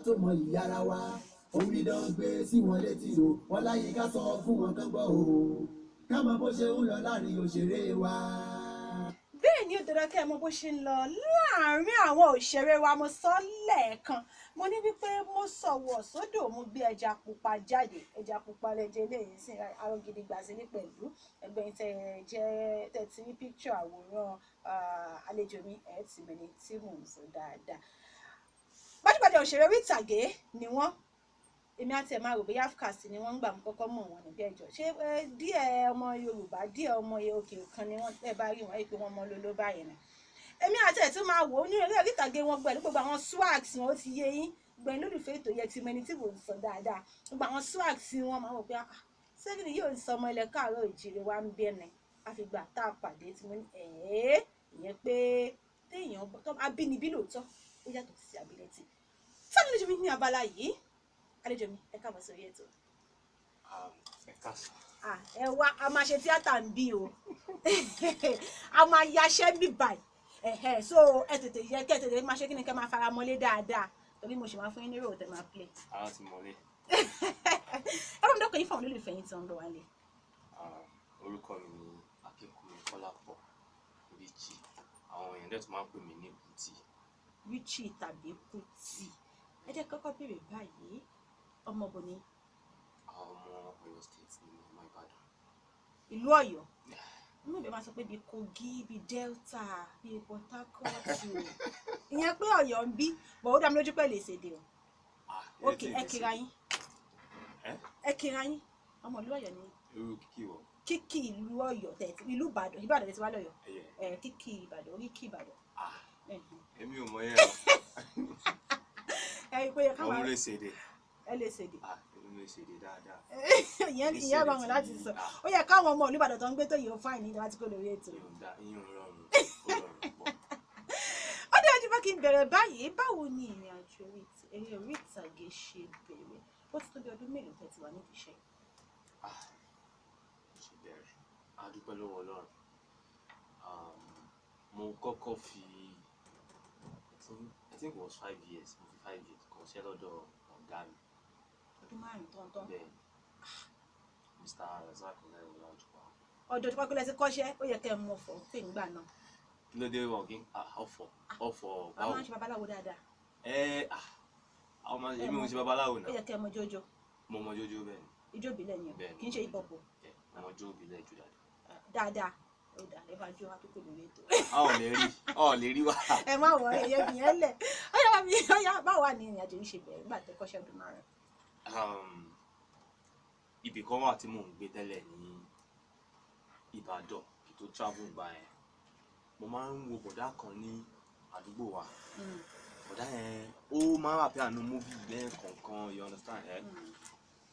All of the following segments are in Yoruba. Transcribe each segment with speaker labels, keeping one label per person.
Speaker 1: tó mọ ìyára wa. Omidan gbé sí wọn létí o, Ọláyínká sọ fún wọn kán gbọ́ o, ká mọ bó ṣe ń lọ láàrin òṣèré wa.
Speaker 2: Bẹ́ẹ̀ ni, ó dandan kẹ́ ẹ mọ bó ṣe ń lọ láàárín àwọn òṣèré wa. Mo sọ lẹ́ẹ̀kan, mo ní wípé mo sọ̀wọ̀ sódò, mo gbé ẹja pupa jáde. Ẹja pupa lẹ́jẹ̀ eléyìí sí arọ gidi gbà sí ní pẹ̀lú ẹgbẹ́ yín. Tẹ́ jẹ́ tẹ́ ti rí picture àwòrán àlejò mi, ẹ̀ ti mẹ́ni tí mò ń sọ dáadáa. Gbajúgbajà òṣèré orí ìtàgé ni wọ́n. Èmi àti ẹ̀ máa rò bóyá half ni wọ́n ń gbà. Mú kọ́kọ́ mọ̀ wọ́n níbí ẹjọ́ ṣé díẹ̀ ọmọ Yorùbá, díẹ̀ ọmọ òkè òkan ni wọ́n. Ẹ bá rí wọn pé wọ́n mọ lóló báyìí ni. Èmi àti ẹ̀ tún máa wò ó ní eré orí ìtàgé wọn pẹ̀lú gbogbo àwọn swags wọn. Ó ti yé yín gbẹ̀yìn lólùfẹ́ ètò yẹn ti mọ ẹni tí mò ń sọ dáadáa. Gbogbo àwọn swags wọn, máa wò pé sẹ́yìn ni yóò sọ ọmọ ilẹ̀ káàárọ̀ ìjìrè wa ń bẹ́ẹ̀ ni. Àfìgbà tá a pàdé tí mo ní ẹ̀ẹ́ ìyẹn pé téèyàn abínibí lóòótọ́, ó yàtọ̀ sí ability. Sáré lójú mi ní abala yìí, àlejò mi, ẹ káàbọ̀ sórí ètò.
Speaker 3: Ẹ káàsán.
Speaker 2: Ẹ wá, a máa ṣe tíátà ń bí o, a máa yaṣẹ́ bí báyìí, so ẹ tètè yẹ kẹ́ ẹ tètè máa ṣe kí ni, kẹ́ máa fara mọ́lé dáadáa, torí mo sì máa fún yín ní role tẹ́ máa play.
Speaker 3: Ara ti mọ́lé.
Speaker 2: Ẹ bá mi dọ́kọ̀ yín fún àwọn olólùfẹ́ yín tí wọ́n ń gbọ́ wá lé.
Speaker 3: Orúkọ mi ni Akínkúnmi Kọ́lápọ̀ Richie. Àwọn èèyàn dẹ̀ tún máa ń pè mí ní Kuti.
Speaker 2: Richie tàbí Kuti. Ẹ jẹ́ kọ́kọ́ béèrè báyìí, ọmọ bo ni?
Speaker 3: Àwọn ọmọ Ọ̀yọ́ State ni, ọmọ Ìbàdàn.
Speaker 2: Ìlú Ọ̀yọ́. Inú ìbí máa sọ pé bíi Kogi, bíi Delta, bíi Port Harcourt, ìyẹn pé Ọ̀yọ́ ń bí bọ̀. Ó dá mi lójú pé lè ṣèdè o. Ok, ẹ kíra yín, ẹ kíra yín. Ọmọ ìlú Ọ̀yọ́ ni.
Speaker 3: Irú kíkì wọ.
Speaker 2: Kíkì ìlú Ọ̀yọ́ tẹ, ìlú Ìbàdàn, Ìbàdàn tẹ ti wá lọ́yọ́ ẹ, kíkì Ìbàdàn, oríkì Ìbàdàn.
Speaker 3: Èmi ò mọ yẹn o.
Speaker 2: Ẹ pé káwọn
Speaker 3: Òun lè ṣèdè.
Speaker 2: Ẹ lè ṣèdè.
Speaker 3: Èmi lè ṣèdè dáadáa.
Speaker 2: Ìyẹn rọrùn láti sọ. Ó yẹ káwọn ọmọ ìlú Ìbàdàn tó ń gbé tó yìí ó fáìn ní ìjọba tí kò lórí ètò.
Speaker 3: Ìyẹn rọrùn, ó rọrùn pọ̀.
Speaker 2: Ó dé ojú bá kí n bẹ̀rẹ̀ báyìí. Báwo ni ìrìn àjò eré orí ìtàgé ṣe bẹ̀rẹ̀? Ó ti tó bí ọdún mélòó tẹ́ ti wà nídìí iṣẹ́?
Speaker 3: Ṣe bẹ̀rẹ̀, a dúpẹ́ lọ́wọ́ Ọlọ́run. Mo kọ́kọ́ fi, I think it was 5 years, mo fi 5 years kọ́ṣẹ́ lọ́dọ̀ ọ̀gá mi.
Speaker 2: Ọdún 5 tọ́ntọ́n?
Speaker 3: Bẹ́ẹ̀, Mr. Razak Ọláìwọlá Òjùpá.
Speaker 2: Ọjọ́ tó pákó lẹ́sìn kọ́ṣẹ́, ó yẹ kẹ́ ẹ mọ̀ fọ́ pé ńgbà náà.
Speaker 3: Kí ló dé? Wọn kí ọ̀fọ̀ ọ̀fọ̀.
Speaker 2: Báwo máa ń ṣe babaláwo dáadáa?
Speaker 3: Ẹ àwọn máa èmi ò ń ṣe babaláwo
Speaker 2: Ó
Speaker 3: náà.
Speaker 2: yẹ kẹ́ ẹ mọ jójó.
Speaker 3: Mo mọ jójó, bẹ́ẹ̀ ni.
Speaker 2: Ijó ìbílẹ̀ ni o?
Speaker 3: Bẹ́ẹ̀ ni.
Speaker 2: Kì í ṣe hip hop o?
Speaker 3: Mo mọ jó ìbílẹ̀ jù dáadáa.
Speaker 2: Dáadáa. Ó dà, ẹ bá jó wá tó kò lórí ètò.
Speaker 3: A ò lè rí, a ò lè rí wa.
Speaker 2: Ẹ má wọ ẹyẹ mi yẹn lẹ. Ó yá mi, ó yá. Báwo wà ní ìrìn àjò yìí ṣe bẹ̀rẹ̀ nígbà tẹ́ kọ́ṣẹ́ ọdún 5?
Speaker 3: Ibì kan wà tí mò ń gbé tẹ́lẹ̀ ní Ìbàdàn kí tó travel gbà yẹn. Mo máa ń wo bọ̀dá kan ní àdúgbò wa. Bọ̀dá yẹn, ó máa ń appear nínú movie lẹ́ẹ̀kọ̀ọ̀kan, you understand ẹ?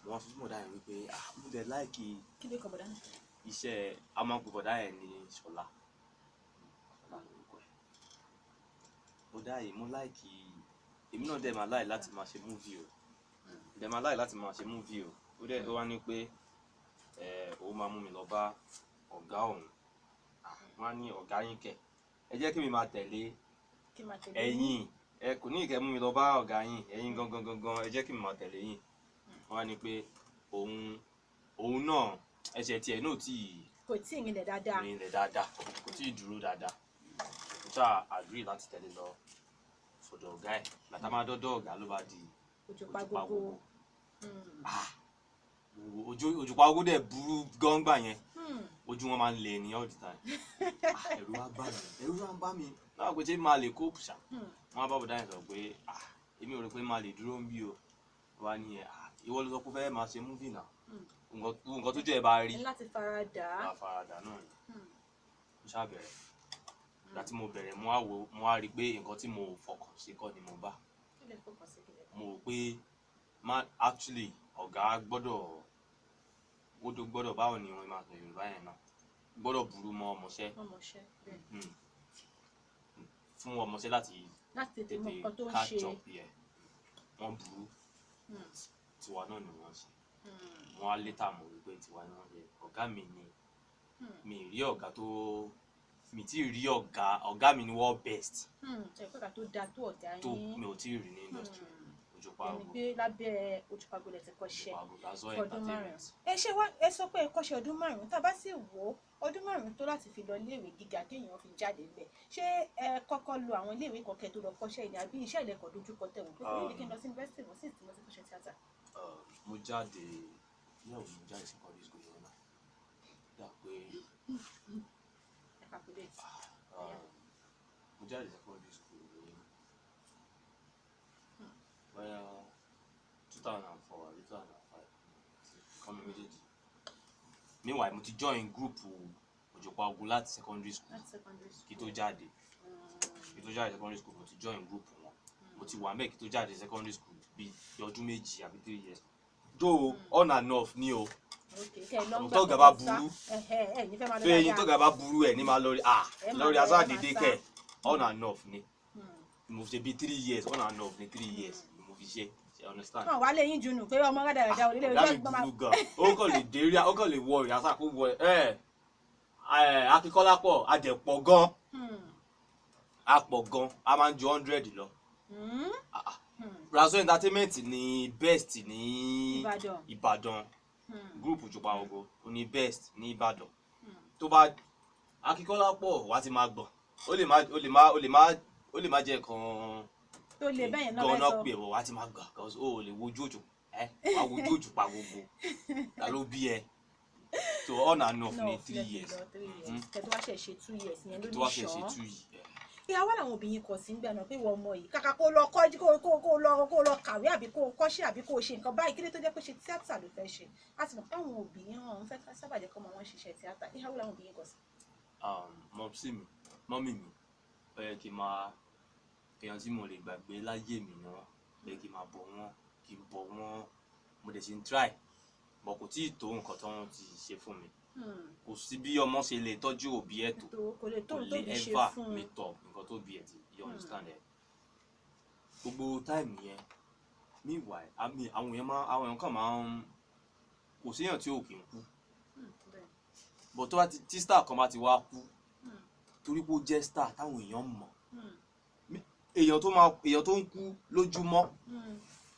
Speaker 3: Mo wá sọ fún bọ̀dá yẹn wípé, ah, mo dẹ̀ like
Speaker 2: Kí ló kọ bọ̀dá náà?
Speaker 3: iṣẹ́. A máa ń pe bọ̀dá yẹn ní Ṣọlá. Ṣọlá lórúkọ ẹ̀. Bọ̀dá yìí, mo like, èmi náà dẹ̀ máa like láti máa ṣe movie o, dẹ̀ máa like láti máa ṣe movie o. Ó dẹ̀ ó wá ní pé ẹ òun máa mú mi lọ bá ọ̀gá òun. Wọ́n á ní ọ̀gá yín kẹ̀, ẹ jẹ́ kí mi máa tẹ̀lé
Speaker 2: Kí máa tẹ̀lé?
Speaker 3: Ẹ̀yin ẹ kò ní ìkẹ́ mú mi lọ bá ọ̀gá yín, ẹ̀yin gangan gangan, ẹ jẹ́ kí mi máa tẹ̀lé yín. Wọ́n á ní pé òun náà, ẹsẹ̀ tiẹ̀ náà tí
Speaker 2: Kò tí ì rinlẹ̀ dáadáa.
Speaker 3: Rinlẹ̀ dáadáa, kò tí ì dúró dáadáa. Mo ṣáà agree láti tẹ̀lé lọ sọ́dọ̀ ọ̀gá ẹ̀. Bàtà máa dọ́dọ̀ ọ̀gá ló bá di
Speaker 2: Òjòpá
Speaker 3: Òjòpá
Speaker 2: gbogbo.
Speaker 3: Gbogbo. Òjòpá gbogbo dẹ̀ burú gángbà yẹn. Ojú wọn máa ń le ní all the time. Ah, ẹ̀rù wá bá mi, ẹ̀rù wá ń bá mi náà pé ṣé máa lè cope ṣá. Wọn bá bọ̀dá yẹn sọ pé, ah, èmi ò rò pé máa lè dúró ń bí o. Wá ní ẹ, ah, ìwọ ló sọ pé ó fẹ́ máa ṣe movie náà. Nǹkan tójú ẹ bá rí,
Speaker 2: Ní láti fara dà á.
Speaker 3: Wàá faradà náà ni. Mo ṣáà bẹ̀rẹ̀. Ìgbà tí mo bẹ̀rẹ̀, mo wá wo, mo wá rí i pé nǹkan tí mo fọkàn sí kọ́ ni mo bá.
Speaker 2: Kí lẹ fọkàn sí? Kí lẹ
Speaker 3: Mo rò pé má actually ọ̀gá gbọ́dọ̀ báwo ni wọ́n máa sọ Yorùbá yẹn náà, gbọ́dọ̀ burú mọ́ ọmọọṣẹ́.
Speaker 2: Ọmọọṣẹ́ bẹ́ẹ̀.
Speaker 3: Fún ọmọọṣẹ́ láti
Speaker 2: Láti tètè mọ
Speaker 3: tètè
Speaker 2: nǹkan tó ń
Speaker 3: catch
Speaker 2: ṣe.
Speaker 3: up yẹ. Wọ́n burú, tiwa náà ni wọ́n ṣe. Wọ́n á later mọ̀ wípé tiwa ni wọ́n ṣe. Ọ̀gá mi ni. Mi ì rí ọ̀gá tó mi tí ì rí ọ̀gá, ọ̀gá mi ni world best.
Speaker 2: Ṣe pé ká tó da tó ọ̀gá
Speaker 3: Tó
Speaker 2: yín.
Speaker 3: mi ò tí ì rí ní industry. Ojú
Speaker 2: Ẹni pé lábẹ́ Òjòpá Ògo lẹ ti kọ́ṣẹ́
Speaker 3: Òjòpá
Speaker 2: fọdún
Speaker 3: Entertainment.
Speaker 2: 5. Ẹ ṣe wá, ẹ sọ pé ẹ kọ́ṣẹ́ ọdún 5, tá a bá sì wò ó, ọdún 5 tó láti fi lọ iléèwé gíga kéèyàn fi jáde ńbẹ̀. Ṣé ẹ kọ́kọ́ lo àwọn iléèwé kan kẹ́ tó lọ kọ́ṣẹ́ yìí ni, àbí iṣẹ́ ìlẹ̀kọ̀ dojúkọ tẹ̀ wò pé kò ní kí n lọ sí yunifásitì mọ́ sí tí mo ti kọ́ṣẹ́ tíátà?
Speaker 3: Mo jáde ní àwọn, mo jáde secondary school yẹn náà dà pé
Speaker 2: Ẹ calculate.
Speaker 3: Mo jáde secondary school ní bóyá 2004 àbí 2005, kọ́ mi méjèèjì. Meanwhile, mo ti join group Òjòpá Ògo láti secondary school.
Speaker 2: Láti secondary school.
Speaker 3: Kí tó jáde, kí tó jáde secondary school, mo ti join group wọn. Mo ti wà mẹ́ẹ̀ kí tó jáde secondary school bíi ọdún 2 àbí 3 years, though on and off ní o.
Speaker 2: Ok, kẹ́ ẹ lọ ń
Speaker 3: Àwọn
Speaker 2: gbà
Speaker 3: tọ́gà bá
Speaker 2: kọ́kọ́ sá.
Speaker 3: burú.
Speaker 2: Ẹ̀hẹ́, ẹ ní fẹ́ máa lọ
Speaker 3: Tó eyín
Speaker 2: dáadáa.
Speaker 3: tọ́gà bá burú ẹ̀ ní máa lọ rí, ah,
Speaker 2: Ẹ máa
Speaker 3: lórí
Speaker 2: lọ, ẹ
Speaker 3: aṣọ
Speaker 2: máa
Speaker 3: àdédé
Speaker 2: sá.
Speaker 3: kẹ̀, on and off ni. Mo fi ṣe bíi 3 years on and off ní, 3 years ni mo fi ṣe ṣe, understand?
Speaker 2: Kàn wá lé yín junù pé ọmọ rádaràda ò lè lè
Speaker 3: Ọ̀gá mi
Speaker 2: gbọ́n máa
Speaker 3: burú gan. Ó kàn lè dé rí, ó kàn lè wọ ìyá kó wọ ẹ ẹ Akínkọ́lá pọ̀, àjẹpọ̀ gan, a pọ̀ gan, a máa ń ju 100 lọ. Ah, ah. Razo Entertainment ni best ní
Speaker 2: Ìbàdàn.
Speaker 3: Ìbàdàn. Group Òjòpá Ògo ó ní best ní Ìbàdàn. Tó bá Akínkọ́lá pọ̀, wá ti máa gbọ̀n, ó lè má ó lè má ó lè má ó lè má jẹ́ kan
Speaker 2: Tó lè bẹ́yẹn náà
Speaker 3: gan
Speaker 2: bẹ́ẹ̀
Speaker 3: náà
Speaker 2: sọ.
Speaker 3: Pè wọ́n, wá ti máa gbà, cause ó lè wojú òjò ẹ wá wojú Òjòpá gbogbo ta ló bí ẹ. So on and off ní 3 years.
Speaker 2: Kẹ́ tó wá ṣe ṣe 2 years yẹn ló
Speaker 3: Tó wá
Speaker 2: ní
Speaker 3: ṣe ṣe
Speaker 2: ṣọ́.
Speaker 3: 2 years.
Speaker 2: Ìyàwó làwọn obìnrin kọ̀ sí nígbà náà pé ìwọ ọmọ yìí, kàkà kó lọ kọ́, kó lọ kàwé àbí kó kọ́ṣẹ́ àbí kó ṣe nǹkan báyìí, kí ló tó jẹ́ pé ṣe tíátà ló fẹ́ ṣe? A sì mọ̀ pé àwọn òbí hàn ń fẹ́ ká sábà jẹ́ kọ́ ọmọ wọn ṣiṣẹ́ tíátà. Ìyàwó làwọn obìnrin kọ̀ sí.
Speaker 3: Mumsy mi, mummy mi, ó yẹ kí n máa, èèyàn tí mo lè gbàgbé láyé mi ni wọ́n. Ó yẹ kí n máa bọ̀ wọ́n, kí n bọ̀ wọ́n. Mo dẹ̀ ṣe ń try, but kò tí ì tó nǹkan tí wọ́n ti ṣe fún mi. Kò sí bí ọmọ ṣe lè tọ́jú òbí ẹ̀ tó,
Speaker 2: tó kò lè tó
Speaker 3: kò
Speaker 2: ohun
Speaker 3: lè
Speaker 2: tóbi ṣe
Speaker 3: ever
Speaker 2: fún un.
Speaker 3: Meet up nǹkan tó bí ẹ̀ ti, you understand ẹ̀? Gbogbo time yẹn, meanwhile, I mean, àwọn èèyàn máa, àwọn èèyàn kàn máa ń, kò séèyàn tí ò kì í kú, but tó bá ti, tí star kan bá ti wá kú, torí pé ó jẹ́ star táwọn èèyàn mọ̀, èèyàn tó máa, èèyàn tó ń kú lójúmọ́,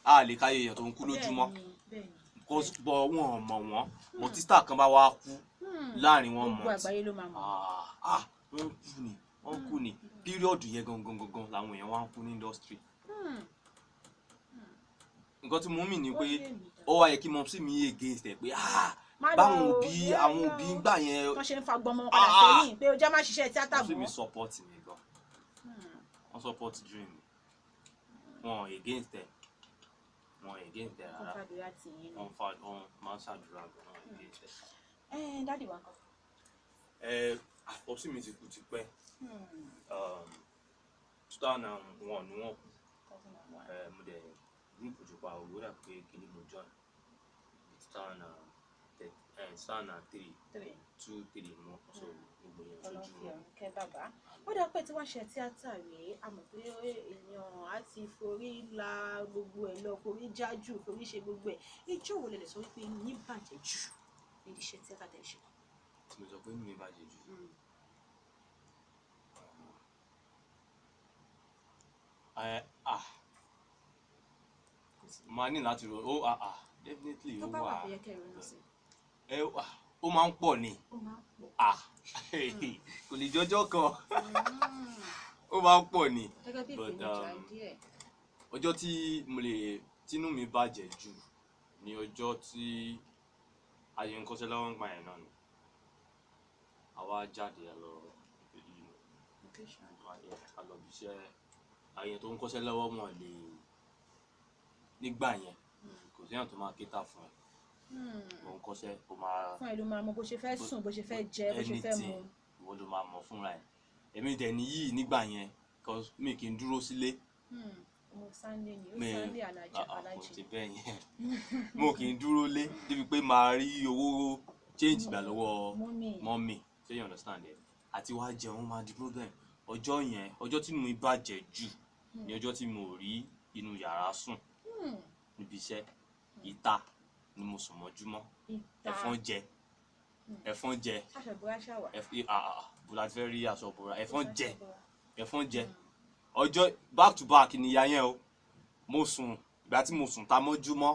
Speaker 3: a lè káyé èèyàn tó ń kú lójúmọ́.
Speaker 2: Bẹ́ẹ̀ni, bẹ́ẹ̀ni.
Speaker 3: Because, but wọn ò mọ̀ wọ́n, but tí star kan bá wá kú láàrin wọn
Speaker 2: Gbogbo
Speaker 3: mọ̀
Speaker 2: àgbáyé ló máa mọ̀.
Speaker 3: Ah ah, wọ́n kú ni, wọ́n kú ni. Period yẹn gangan gangan làwọn èèyàn wá ń kú ní industry. Nǹkan tí mo mì ní
Speaker 2: Ó
Speaker 3: pé
Speaker 2: yé mi dáadáa.
Speaker 3: ó wá yẹ kí mumsy mi against ẹ pé ah,
Speaker 2: Má lọ
Speaker 3: báwọn
Speaker 2: o,
Speaker 3: òbí,
Speaker 2: má
Speaker 3: àwọn
Speaker 2: lọ
Speaker 3: òbí
Speaker 2: o.
Speaker 3: ń gbà yẹn.
Speaker 2: Wọ́n ṣe ń fa gbọmọ padà
Speaker 3: Ah, ah.
Speaker 2: sẹ́yìn pé ó jẹ́ má ṣiṣẹ́ tíátà
Speaker 3: Mumsy mi
Speaker 2: mọ́.
Speaker 3: support mi gan. Wọ́n support dream mi, wọn against ẹ, wọn against ẹ
Speaker 2: Wọ́n
Speaker 3: rárá.
Speaker 2: fàdúrà tì yín ni.
Speaker 3: Wọ́n fa, wọ́n máa ń ṣàdúrà gan, wọn against ẹ.
Speaker 2: Ẹ daddy wa ńkọ́?
Speaker 3: Ẹ popsy mi ti kú tipẹ́. 2001 ni wọ́n kú.
Speaker 2: 2001.
Speaker 3: Ẹ mo dẹ̀ group Òjòpá Ògo dà pé kíní mo join 2003.
Speaker 2: Three.
Speaker 3: 2, 3 mo, so gbogbo yẹn
Speaker 2: Ọlọ́run
Speaker 3: sójú
Speaker 2: fi
Speaker 3: wọn.
Speaker 2: ọ̀run kẹ́ bàbá. Ó dà pé tí wọ́n ṣe tíátà rèé, a mọ̀ pé èèyàn á ti forí la gbogbo ẹ̀ lọ, forí jájú, forí ṣe gbogbo ẹ̀. Ijó wo lè lè sọ wípé inú yín bàjẹ́ jù nídìí iṣẹ́ tíátà tẹ̀ ṣe?
Speaker 3: Tí mo sọ pé inú mi bàjẹ́ jù? Ẹ ah, máa ní láti ro ó, ah ah, definitely
Speaker 2: Tó
Speaker 3: ó
Speaker 2: bá wà
Speaker 3: wà.
Speaker 2: tó yẹ kẹ́ ẹ ronú sí.
Speaker 3: Ẹ ah, ó máa ń pọ̀ ni.
Speaker 2: Ó máa ń pọ̀.
Speaker 3: Ah, kò lè jọjọ́ kan, ó máa ń pọ̀ ni.
Speaker 2: Gẹ́gẹ́ bí
Speaker 3: But,
Speaker 2: ìpèníjà díẹ̀.
Speaker 3: Ọjọ́ tí mo lè tínú mi bàjẹ́ jù ní ọjọ́ tí ayé ń kọ́ṣẹ́ lọ́wọ́ ń gbà yẹn náà ni. Àwa jáde, a lọ
Speaker 2: Location.
Speaker 3: a lọ bí iṣẹ́. Àyè tó ń kọ́ṣẹ́ lọ́wọ́ wọn lè nígbà yẹn, kò séèyàn tó máa kéta fún ẹ. Ò ń kọ́ṣẹ́, ó máa
Speaker 2: Fún ẹ ló máa mọ bó ṣe fẹ́ sùn, bó ṣe fẹ́ jẹ, bó ṣe fẹ́ mu.
Speaker 3: Anything, ìwọ ló máa mọ̀ fúnra ẹ. Èmi dẹ̀ níyì nígbà yẹn, cause mi kì í dúró sílé.
Speaker 2: Ọmọ Sunday ni ó.
Speaker 3: Mi
Speaker 2: Sunday alájà.
Speaker 3: ah, ah, kò
Speaker 2: Alájì.
Speaker 3: ṣe bẹ́ẹ̀ yẹn. Mo kì í dúró lé débi pé máa rí owó change gbà lọ́wọ́
Speaker 2: Mummy.
Speaker 3: mummy. Ṣé you understand ẹ? Àti wá jẹun máa di problem. Ọjọ́ yẹn, ọjọ́ tí mo bàjẹ́ jù ní ọjọ́ tí mo rí inú yàrá sùn níbi iṣẹ́. Ìta ni mo sùn mọ́júmọ́.
Speaker 2: Ìta.
Speaker 3: Ẹ̀fọn jẹ, ẹ̀fọn jẹ.
Speaker 2: Aṣọ ìbora ṣàwà.
Speaker 3: Ah, ah, bó la ti fẹ́ rí aṣọ ìbora? Ẹ̀fọn jẹ, ẹ̀fọn jẹ. Ọjọ́ back to back ni ìyá yẹn o. Mo sùn Ìgbà tí mo sùn ta mọ́júmọ́,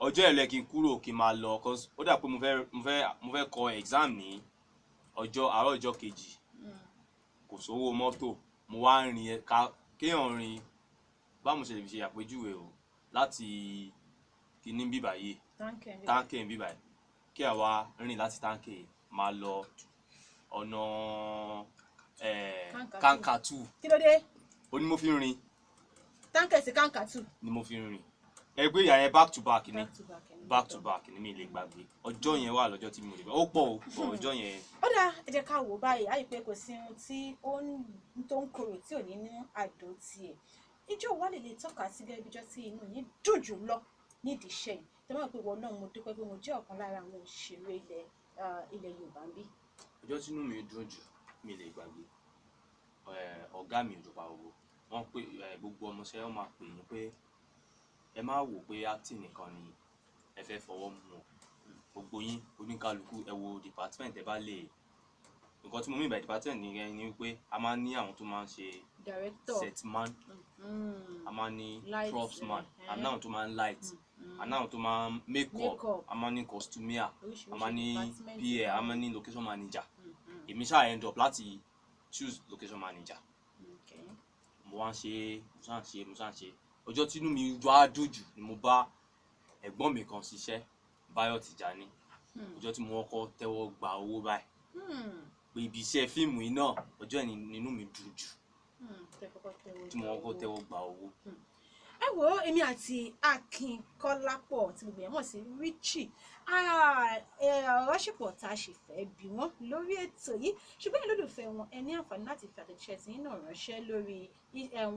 Speaker 3: ọjọ́ ẹ̀ lẹ kí n kúrò kí n máa lọ, cause ó dà pé mo fẹ́ kọ exam ní ọjọ́ àárọ̀ ọjọ́ kejì. Kò sówó mọ́tò, mo wá ń rìn ká kéèyàn rìn, báwo mo ṣe lè fi ṣe àpèjúwe o, láti kíní bíbà yìí, Táǹkì bíbà yìí, kí àwa rìn láti Táǹkì máa lọ ọ̀nà Kankatu.
Speaker 2: Kí ló dé?
Speaker 3: Ó ní mo fi rìn.
Speaker 2: Táǹkì sí Kankatu
Speaker 3: ni mo fi rìn. Ẹgbẹ́ ìyá yẹn back to back ni, back to back ni, mi lè gbàgbé ọjọ́ yẹn wà lọ́jọ́ tí mi ò lè gbà ó pọ̀ o, bọ̀ ọjọ́ yẹn.
Speaker 2: Ó dáa, ẹ jẹ́ ká wò báyìí, àyè pé kò sí ohun tí ó ń tó ń korò tí ò ní ní àdó tiẹ̀. Ijó wa lè tọ́ka sí gẹ́gẹ́ bí ijó tí inú yín dùn jù lọ nídìí iṣẹ́ yìí, tẹ́ bá mọ̀ pé ìwọ náà, mo dúpẹ́ pé mo jẹ́ ọ̀kan lára àwọn òṣèré ilẹ̀ Yorùbá ń bí.
Speaker 3: Ọjọ́ tí inú mi dùn jù, mi lè gbàgbé, ọ̀gá mi Òjòpá owó wọ́n pé gbogbo ọmọọṣẹ́ wọn máa pè yín pé ẹ má wò pé acting nìkan ni ẹ fẹ́ fọwọ́ mú o, gbogbo yín oníkálukú ẹ wo department ẹ bá lè. Nǹkan tí mo mean by department nìyẹn ni wípé a máa ń ní àwọn tó máa ń ṣe
Speaker 2: director,
Speaker 3: set man, a máa ń ní
Speaker 2: light,
Speaker 3: props man, a ní àwọn tó máa ń light, a ní àwọn tó máa ń make up,
Speaker 2: Make-up.
Speaker 3: a máa ń ní costumier, a máa ń ní
Speaker 2: Oríṣiríṣi
Speaker 3: PA, a máa ń ní location manager. Èmi ṣáà end up láti choose location manager. Mo wá ń ṣe, mo ṣáà ń ṣe, mo ṣáà ń ṣe. Ọjọ́ tí inú mi wá dùn jù ni mo bá ẹ̀gbọ́n mi kan ṣiṣẹ́, Báyọ̀ Tìjání. Ọjọ́ tí mo kọ́kọ́ tẹ́wọ́ gba owó báyìí pé ibi iṣẹ́ fíìmù yìí náà, ọjọ́ yẹn ni inú mi dùn jù tí mo kọ́kọ́ tẹ́wọ́ gba owó.
Speaker 2: Ẹ wo, èmi àti Akin Kọ́lápọ̀ tí gbogbo yẹn mọ̀ sí Richie, ọ̀rọ̀ ṣìpọ̀ tá a sì fẹ́ bí wọ́n lórí ètò yìí, ṣùgbọ́n ìlólùfẹ́ wọn, ẹ ní àǹfààní láti fi àtẹ̀jíṣẹ́ tí yín náà ránṣẹ́ lórí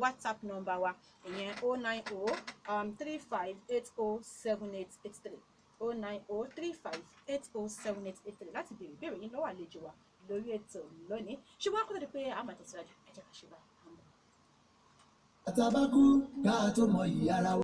Speaker 2: WhatsApp number wa, ìyẹn 09035807883, 09035807883, láti béèrè ìbéèrè yín lọ́wọ́ àlejò wa lórí ètò lónìí. Ṣùgbọ́n kó tó di pé a máa tẹ̀síwájú, ẹ jẹ́ ká ṣe báyìí.
Speaker 1: Àtàbákú ká tó mọ ìyá ara wa.